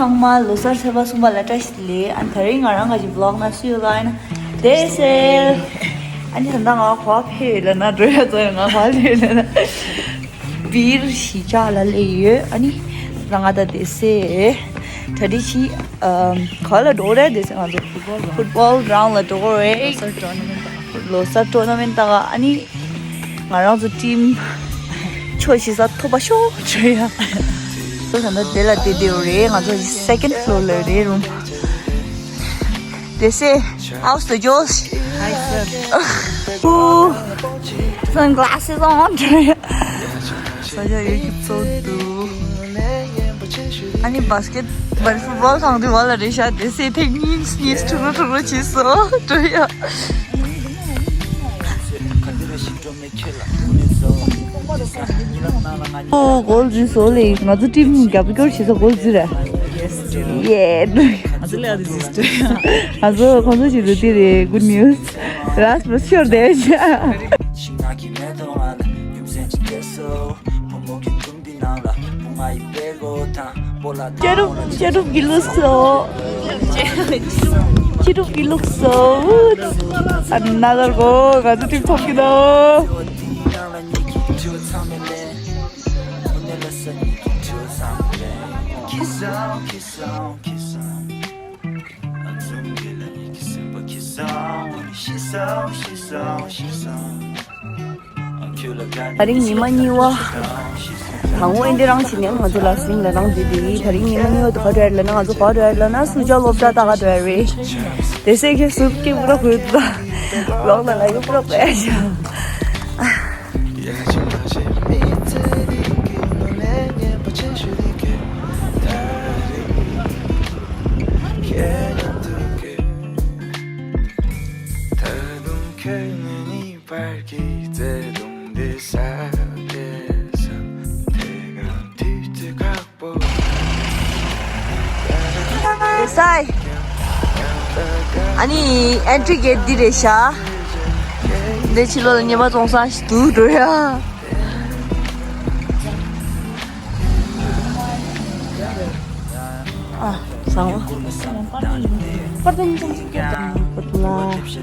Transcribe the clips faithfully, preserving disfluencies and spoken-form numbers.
ཚང་མ་ལོ་གསར་ཚེས་པ་གསུམ་པ་ལ་བཀྲ་ཤིས་བདེ་ལེགས། ཨ་ནི་ད་རིང་ང་རང་ག་ཅིག་vlog་ནང་སུ་ཡོད་ལ་ཡིན་ན་བདེ་གསལ། ཨ་ནི་ད་ལྟ་ང་ག་པར་ཕེབས་ཡོད་ལབ་ན་འགྲོ་ཡ་ཚོ་ཡང་ང་ག་པར་སླེབས་ཡོད་ལབ་ན་སྦིར་གཞིས་ཆགས་ལ་སླེབས་ཡོད། ཨ་ནི་ད་ང་ད་བདེ་གསལ་གྲ་སྒྲིག་བྱས། ཨམ། ག་ལ་འགྲོ་རེད། བདེ་གསལ་ང་ཚོ་football ground ལ་འགྲོ་རེད། ལོ་གསར་tournament ལྟ་ག་ཨ་ནི། ང་རང་ཚོ་team ཆོས་བྱེད་ས་ཐོབ་པ་ཤོག་བྱོས་ཡ། ད་ལྟ་དེ་ལ་བསྡད་བསྡད་ཡོད་རེད། ང་ཚོ་second floor ལ་རེད་room། They say, how's the Josh? Hi, sir. Ooh, sunglasses on བྱོས་ཡ། ས་ཆ་ཡོད་ཀྱི་ཚོད་འདུག་ཨ་ནི་basketball football ཁང་དུ་བ་ལ་རེད་ཤག They say ཐེངས་གཉིས་གཉིས་ཁྲུ་རུ་ཁྲུ་རུ་བྱས་སོ་བྱོས་ཡ། ཨོ། གོལ་རྫི་བཟོ་ལེ། ང་ཚོ་team རྒྱབ་སྐྱོར་བྱེད་ས་གོལ་རྫི་རེད། ཡེ། ང་ཚོ་ལས་རྫི་སྟོད། ང་ཚོ་ཁོང་ཚོ་བྱེད་དུ་དེ་རེད། Good news. Rasmus ཤོར་བསྡད་ཤག་བྱ་རུབ་བྱ་རུབ་ཀྱི་ལུགས་སོ། བྱ་རུབ་ཀྱི་ལུགས་སོ། ཨ་ན་ལར་གོ་ང་ཚོ་team ཐོབ་ཀྱི་ནོ། ད་རིང་ཉི་མ་གཉིས་པ། དང་པོ་ཨེ་འདི་རང་བྱས་ནས་ང་ཚོ་ལ་སིང་ལ་རང་འདི་འདི་ད་རིང་ཉི་མ་གཉིས་པ་དུ་ག་འགྲོ་ཡ་ལ་ན། ང་ཚོ་ག་འགྲོ་ཡ་ལ་ན་སུ་ཇ་སློབ་གྲྭ་ད་ག་འགྲོ་ཡ་རེད། དེ་སེ་ཁེ་སུ་ཀེ་པུ་ར་ཁོས་ད་ལོག་ན་ལ་ཡུ་པུ་ར་པེ་ཞ། སའི། ཨ་ནི་entry gate འདི་རེད་ཤག་འདི་ཕྱི་ལོགས་ལ་ཉེས་པ་བཙོང་ས་ཞིག་འདུག་འགྲོ་ཡ། ཨ། བཟང་བ། པར་དང་ཙམ་ཙམ་པར་དང་པར་དང་ལ།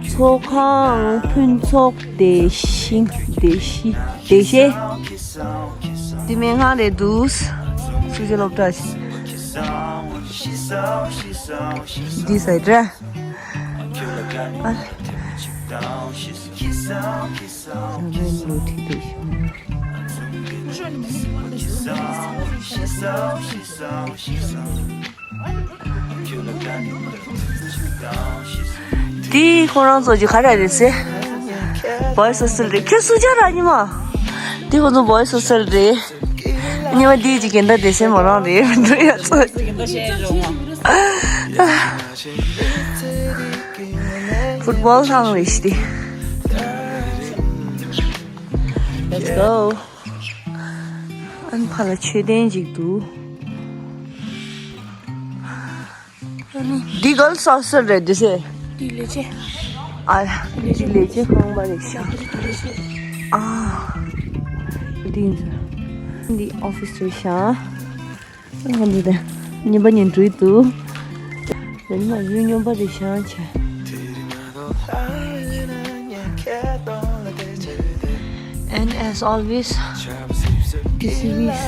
ཚོགས་ཁང་ཕུན་ཚོགས་བདེ་ཞིང་བདེ་ཤི་བདེ་གཤེགས། འདི་སྨན་ཁང་རེད་འདུག་སུ་ཇ་སློབ་གྲྭ་ཞིག་འདི་ཟེར་ར། ཨ། ལོ་ཁྲི་བདེ་ཞིང་། དེ་ཁོ་རང་ཚོ་གི་ག་རེ་རེད་ཟེར། Boys Hostel རེད། ཁྱོད་སུ་ཇ་ར་ཉི་མ། དེ་ཁོ་ཚོ་Boys Hostel རེད། ཉི་མ་དེ་ཅིག་གན་ད་དེ་སེ་མ་རང་རེད། འགྲོ་ཡ་ཚོ། Football ཁང་རེད་ཤི། Let's go. ཨན་ཕ་ལ་མཆོད་རྟེན་ཅིག་འདུག་འདི་གལ་ས་སར་རེད་འདི་སེ། འདི་ལས་ཆེ། ཨ། འདི་ལས་ཆེ་ཁང་པ་རེད་ཤག་ཨ། འདི་ཡིན་ཟེར། འདི་office རེད་ཤག་ཨ་འདི་ད། ཉིན་པ་ཉིན་དྲུག་འདུག་རེད་མ་ཡུལ་སྨྱོན་པ་རེད་ཤག་ཆེ། And as always, T C Vs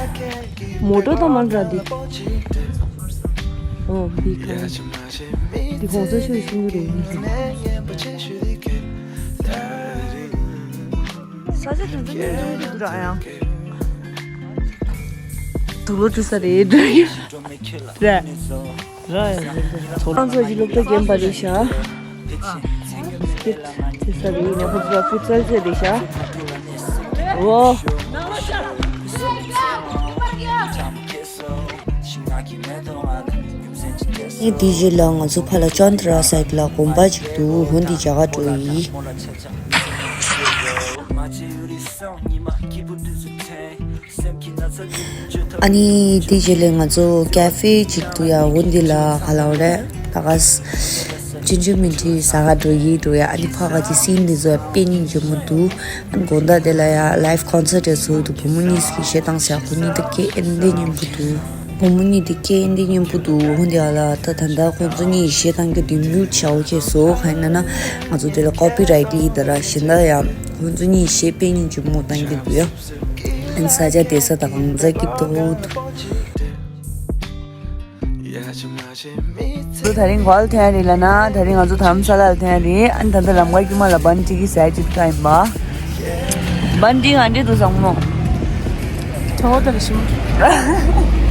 མོ་ཊ་དང་མ་འདྲ་འདི། ཨོ། འདི་ག་འདི་གོང་ས་མཆོག་གསུང་གི་རེད། ས་ཆ་དེ་ཚོ་སྙིང་རྗེ་མོ་འདུག་ར་ཡང་། དུག་ལོག་འཁྲུ་ས་རེད་འདྲ་ཡ། རེད། ར་ཡ། ཁོང་ཚོ་གི་སློབ་གྲྭ་རྒན་པ་རེད་ཤག་སྐད་ཆ་དེ་ས་རེད་ཡིན་ན་ཁོ་ཚོ་ཕུ་ཚལ་ཚད་རེད་ཤག་འོ། ངས་དེའི་རྗེས་ལ་ང་ཚོ་ཕ་ལ་ཅོན་ཏ་ར་སའིད་ལ་དགོན་པ་ཅིག་འདུག་འོ་འདི་མཇལ་ག་འགྲོ་ཡི། ཨ་ནི་དེ་རྗེས་ལ་ང་ཚོ་ཀེ་ཧྥེ་ཅིག་འདུག་ཡ། འོ་འདི་ལ་ག་ལ་རེད་ད་ག་ས། ཅུང་ཅུང་མིན་ཅི་ཟ་ག་འགྲོ་ཡི་འགྲོ་ཡ། ཨ་ནི་ཕ་ག་གི་སི་ནི་ཟོ་དཔེ་སྙིང་རྗེ་མོ་འདུག་ཨ་ནི་དགོང་དག་དེ་ལ་ཡ་ལའིབ་ཀོན་སར་ཊི་བཟོ་འདུག་བུ་མོ་གཉིས་ཀྱི་གཞས་བཏང་ས། ཁོ་གཉིས་དེ་སྐད་ཨེ་འདི་སྙན་པོ་འདུག་བུ་མོ་གཉིས་དེ་སྐད་ཨེ་འདི་སྙན་པོ་འདུག་འོ་འདི་ཨ་ལ་ད་ད་ལྟ་ཁོ་ཚོ་གཉིས་གཞས་བཏང་རྒྱུ་དེ་མིའུཊ་བྱའོ་ཁྱེད་བཟོ་ག་ཡིན་ན་ན་ང་ཚོ་དེ་ལ་ཀོ་པི་རའིཊ་ཡིན་ད་ར། གཞན་དག་ཡ་ཁོ་ཚོ་གཉིས་གཞས་དཔེ་སྙིང་རྗེ་མོ་བཏང་གི་འདུག་ཡ། ཨ་ནི་ས་ཆ་དེ་ས་ད་གང་ཟག་གི་ཏོག་ཏོག་ཚོ་དེ་རིང་ག་པར་ཐོན་ཡ་རེད་ལབ་ན། དེ་རིང་ང་ཚོ་དྷ་རམ་ས་ལ་ལ་ཐོན་ཡ་རེད། ཨ་ནི་ད་ལྟ་ལམ་ཁ་དཀྱུས་མ་ལ་བན་ཊི་གི་ཟས་ཅིག་ཁ་ཡིན་པ། བན་ཊི་ག་འདྲ་འདུག་བཟང་མོ། གྲོགས་དང་ཞིམ།